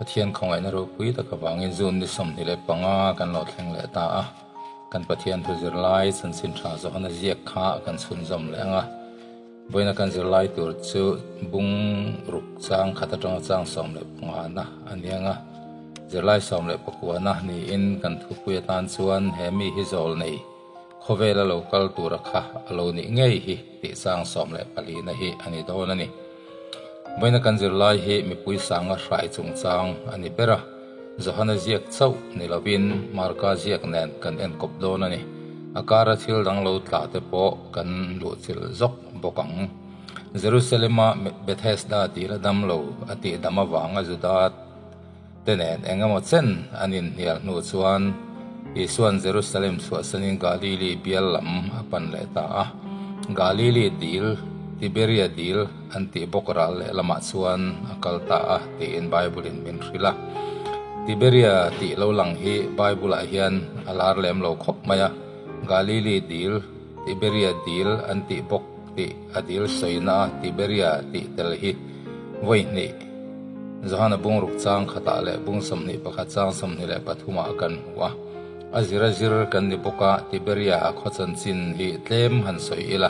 Pathian khawngaihna ropui tak avangin June ni 25 kan lo thleng leh ta a. Kan Pathian thu zirlai chanchin tha zawhna ziak kha kan chhunzawm leh ang a. Vawiina kan zirlai tur chu bung ruk chang khat atanga chang 15 na a ni ang a. Zirlai 19 na niin kan thupui atan chuan he mi hi zawl nei khawvel a lo kal tura kha a lo nih ngei hi tih chang 14 na hi a ni dawn a ni. Vawiina kan zirlai hi mipui sanga hrai chungchang a ni ber a. Johana ziak chauh ni lovin Marka ziak nen kan enkawp dawn a ni. A kara thil dang lo tla te pawh kan luhchilh zawk bawk ang. Jerusalema Bethesda dil a dam lo a tih dam avanga Juda te nen eng emaw chen an inhnial hnu chuan Isuan Jerusalem chhuahsanin Galili bial lam a pan leh ta a. Galili dil, Tiberia dil an tih bawk ral leh lamah chuan a kal ta a tiin Bible in min hrilh a. Tiberia tih lo lang hi Bible ah hian a lar lem lo khawp mai a. Galili dil, Tiberia dil an tih bawk tih a dil sawina a Tiberia tih tel hi vawi hnih Johana bung ruk chang khatah leh bung 21 chang 23 ah kan hmu a. A zir a zir kan ni bawk a, Tiberia a khaw chanchin hi tlem han sawi ila.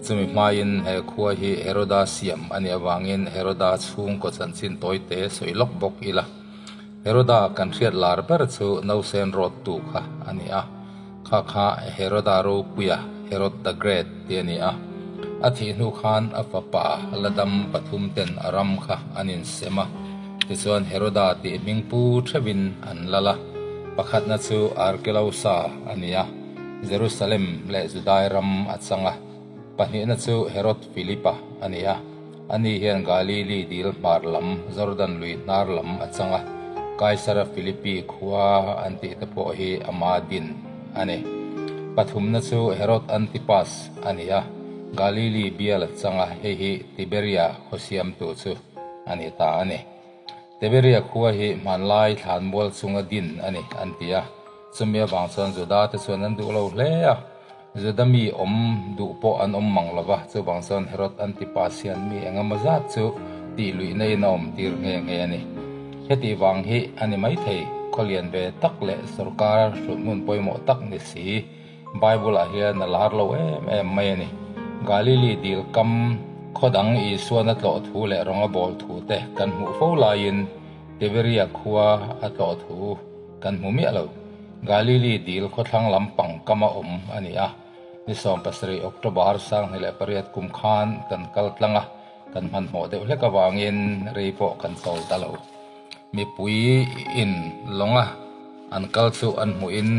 Chumi hmain he khua hi Heroda siam a nih avangin Heroda chhungkaw chanchin tawite sawi lawk bawk ila. Heroda kan hriat lar ber chu nausen rawttu kha a ni a. Kha kha Heroda ropuia, Herod the Great tih a ni a. A thih hnu khan a fapa la dam pathum ten a ram kha an insem a. Tichuan Heroda tih hming pu theuhin an lal a. Pakhatna chu Arkelausa a ni a, Jerusalem leh Judai ram a chang a. Pahnihna chu Herod Philipa a ni a, ani hian Galili dil hmar lam, Jordan lui hnar lam a chang a. Kaisara Philippi khua an tih te pawh hi ama din a ni. Pathumna chu Herod Antipas a ni a, Galili bial a chang a, hei hi Tiberia khaw siamtu chu a ni ta a ni. Tiberia khua hi hmanlai thlanmual chunga din a ni an ti a. Chumi avang chuan Juda te chuan an duh lo hle a. Juda mi awm duh pawh an awm mang lova, chuvang chuan Herod Antipas hian mi eng emaw zat chu tih luih neiin a awm tir nghe nghe a ni. Heti vang hi a ni maithei, khaw lian ve tak leh sorkar hrut hmun pawimawh tak ni si, Bible ah hian a lar lo em em mai a ni. Galili dil kam khaw dang Isuan a tlawh thu leh rawng a bawl thu te kan hmuh fo laiin Tiberia khua a tlawh thu kan hmu miah lo. Galili dil khawthlang lam pang kama awm a ni a. Ni 17 October 2008 kum khan kan kal tlang a, kan hmanhmawh deuh hlek avangin rei pawh kan chawl ta lo. Mipui in lawnga an kal chu an hmuhin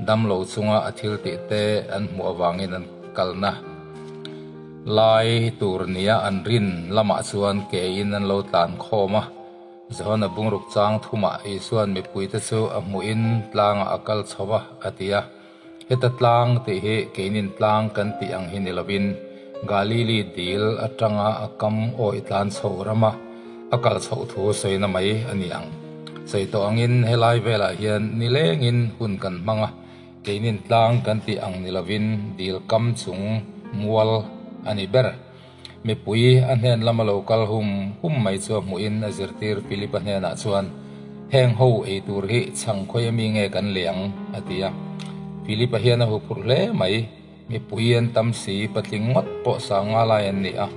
damlo chunga a thil tih te an hmuh avangin an kalna lai tur nia an rin lamah chuan ke in an lo tlan khawm a. Johana bungruk chang thumah Isuan mipuite chu a hmuhin tlangah a kal chho a, a ti a. Heta tlang tih hi keinin tlang kan tih ang hi ni lovin Galili dil atanga a kam awih tlan chho rama a kal chhoh thu sawina mai a ni ang. Sawi tawh angin helai velah hian nilengin hun kan hmang a, keinin tlang kan tih ang ni lovin dil kam chung mual a ni ber. Mipui a hnen lama lo kal hum hum mai chu a hmuhin a zirtir Philip-a hnenah chuan, Heng ho ei tur hi chhang khawi ami nge kan lei ang? a ti a. Philip-a hian a huphurh hle mai. Mipui an tam si, patling ngawt pawh sang nga lai an ni a.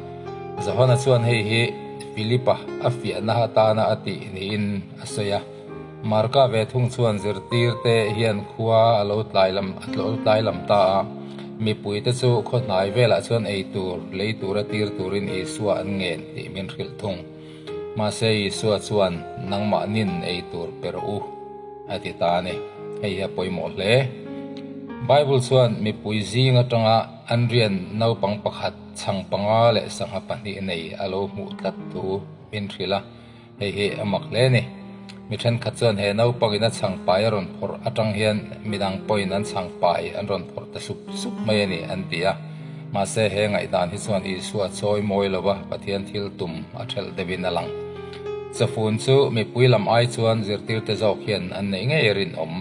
Johana chuan hei hi Philip-a a fiahna atana a tih niin a sawi a. Marka ve thung chuan zirtirte hian khua a lo tlai lam a lo tlai lam ta a. Mipuite chu khaw hnai velah chuan ei tur, lei tura tir turin Isua an ngen tih min hrilh thung. Mahse Isua chuan nangmah nin ei tur pe rawh u a ti ta a ni. Hei hi a pawimawh hle. Bible chuan mipui zing atanga an rian naupang pakhat chhang panga leh sangha pahnih nei a lo hmuh tlat thu min hrilh a. Hei hi a mak hle a ni. Mi thenkhat chuan he naupangin a chhang pai a rawn phawrh atang hian midang pawhin an chhang pai an rawn phawrh ta sup sup mai a ni an ti a. Mahse he ngaihdan hi chuan Isua chawi mawi lova Pathian thil tum a thelh deuhin a lang. Chawfun chu mipui lam ai chuan zirtirte zawk hian an neih ngei rinawm.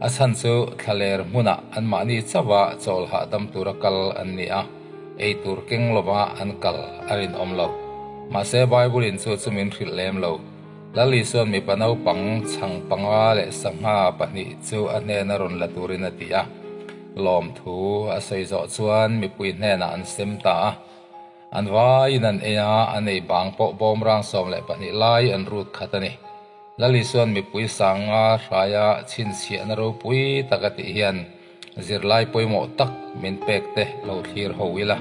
A chhan chu thlaler hmunah anmahni chauha chawl hahdam tura kal an ni a, ei tur keng lova an kal a rinawm lo. Mahse Bible in chu chu min hrilh lem lo. Lal Isua'n mipa naupang chhang panga leh sangha pahnih chu a hnena rawn la turin a ti a. Lawmthu a sawi zawh chuan mipui hnenah an sem ta a. An vaiin an ei a, an ei bang pawh bawmrang 12 lai an rut khat a ni. Lal Isua'n mipui sanga hraia chhinchhiahna ropui tak a tih hian zirlai pawimawh tak min pek te lo thlir ho ila.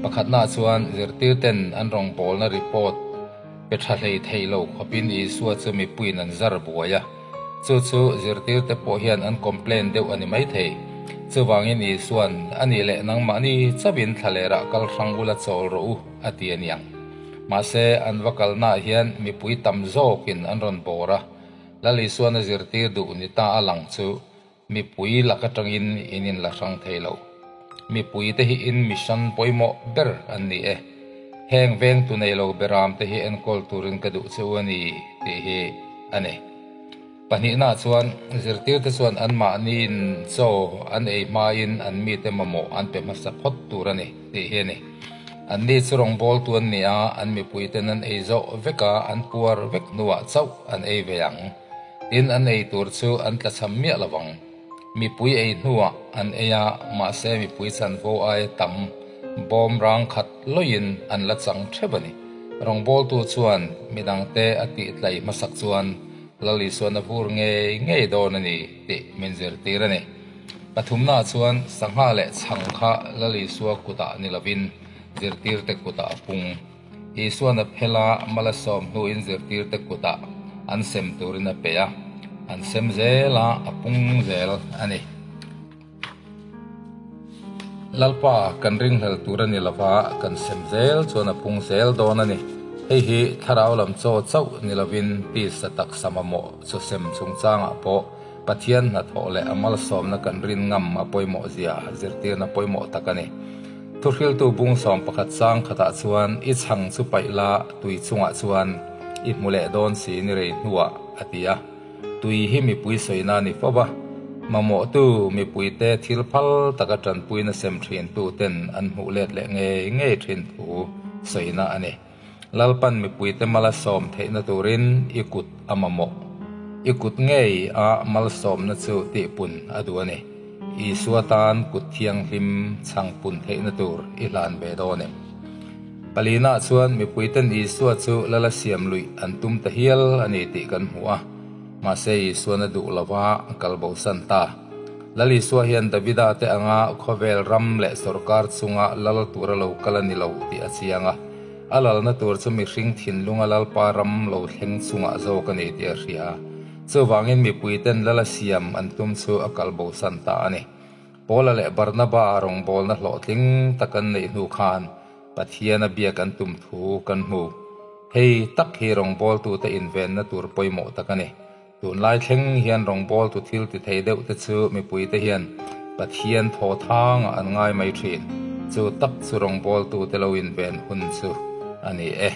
Pakhatnaah chuan zirtirten an rawngbawlna report pe tha hlei thei lo khawpin Isua chu mipuiin an zar buai a. Chu chu zirtirte pawh hian an complain deuh a ni maithei. Chuvangin Isua'n, A nih leh nangmahni chauhin thlalerah kal hrang ula chawl rawh u, a ti a niang. Mahse, an va kalnaah hian mipui tam zawkin an rawn bawr a. Lal Isua'n a zirtir duh ni ta a lang chu Mipui lak atangin in in la hrang thei lo. Mipui te hi in mission pawimawh ber an ni e. Heng vengtu nei lo beram te hi enkawl turin ka duh che u a ni tih hi a ni. Pahnihna chuan zirtirte chuan anmahniin chaw an ei hmain an mite mamawh an pe hmasa phawt tur a ni tih hi a ni. Anni chu rawngbawltu an ni a, an mipuiten an ei zawh vek a, an puar vek hnuah chauh an ei ve ang. Tin, an ei tur chu an tlachham miah lo vang. Mipui ei hnuah an ei a, mahse mipui chanvo aia tam bawm rang khat lawiin an la chang theuh a ni. Rawngbawltu chuan midangte a tih tlai hmasak chuan Lal Isuan a vur ngei ngei dawn a ni tih min zirtir a ni. Pathumnaah chuan sangha leh chhang kha Lal Isua kutah ni lovin zirtirte kutah a pung. Isuan a phel a, mala sawm hnuin zirtirte kutah an sem turin a pe a, an sem zel a, a pung zel a ni. Lalpa kan ringhlel tur a ni lova, kan sem zel chuan a pung zel dawn a ni. Hei hi thlarau lam chaw chauh ni lovin tisa taksa mamawh chu sem chungchangah pawh Pathian hnathawh leh a malsawmna kan rin ngam a pawimawh zia zirtirna pawimawh tak a ni. Thuhriltu bung 11 chang khatah chuan i chhang chu paih la tui chungah chuan i hmu leh dawn si ni rei hnuah a ti a. Tui hi mipui sawina a ni fo va, mamawhtu mipuite thil phal taka tanpuina sem thintu ten an hmuh let leh ngei ngei thin thu sawina a ni. Lalpan mipuite mala sawm theihna turin i kut a mamawh. I kut ngei a malsawmna chu tihpun a duh a ni. Isua tan kut thianghlim chhangpun theihna tur i hlan ve dawn em? Palinaah chuan mipuiten Isua chu lala siam luih an tum ta hial a ni tih kan hmu a. Mahse Isuan a duh lova a kal bosan ta. Lal Isua hian Davida te anga khawvel ram leh sorkar chunga lal tura lo kal a ni lo tih a chiang a. A lalna tur chu mihring thinlunga Lalpa ram lo thleng chungah zawk a ni tih a hria. Chuvangin mipuiten lala siam an tum chu a kal bosan ta a ni. Paula leh Barnaba rawngbawlna hlawhtling tak an neih hnu khan Pathian a biak an tum thu kan hmu. Hei tak hi rawngbawltute invenna tur pawimawh tak a ni. Tunlai thleng hian rawngbawltu thil ti thei deuh te chu mipuite hian Pathian thaw thangah an ngai mai thin. Chu tak chu rawngbawltute lo inven hun chu a ni e.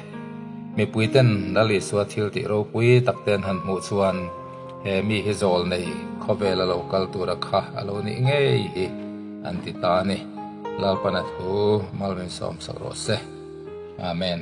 Mipuiten Lal Isua thil tih ropui tak te an han hmuh chuan he mi hi zawl nei khawvel a lo kal tura kha a lo nih ngei hi an ti ta a ni. Lalpana thu Malminsawm sak rawh se. Amen.